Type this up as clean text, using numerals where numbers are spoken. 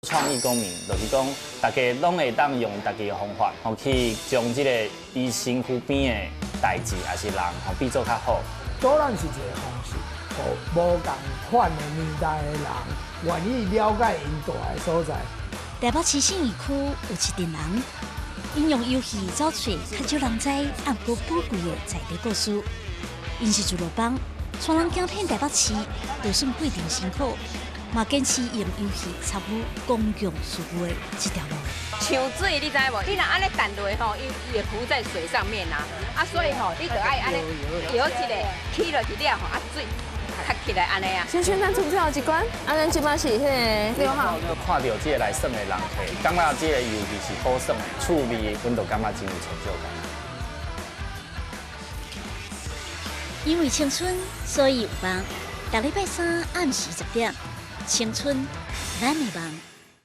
創意公民，就是講大家攏會當用家己的方法，吼去將這個伊身軀邊的代誌，抑是人，吼變做較好。導覽是一个方式，予無仝款的年代的人願意了解𪜶蹛的所在。台北市信義區有一陣人，𪜶用遊戲走揣較少人知，毋過寶貴的在地故事。𪜶是自樂幫，帶人行遍台北市，就算過程辛苦，嘛堅持用遊戲參與公共事務的這條路。像水你知無？你若按呢擲落吼，伊伊會浮在水上面啊！啊，所以吼，你就愛按呢搖一下，起落去了吼，啊水較起來按呢啊。先宣咱出最後一關，啊，咱這擺是彼个6號。看著這个來耍的人客，感覺這个遊戲是好耍的、趣味的，阮就感覺真有成就感。因為青春，所以有夢。逐禮拜三暗時10點，青春，咱的夢。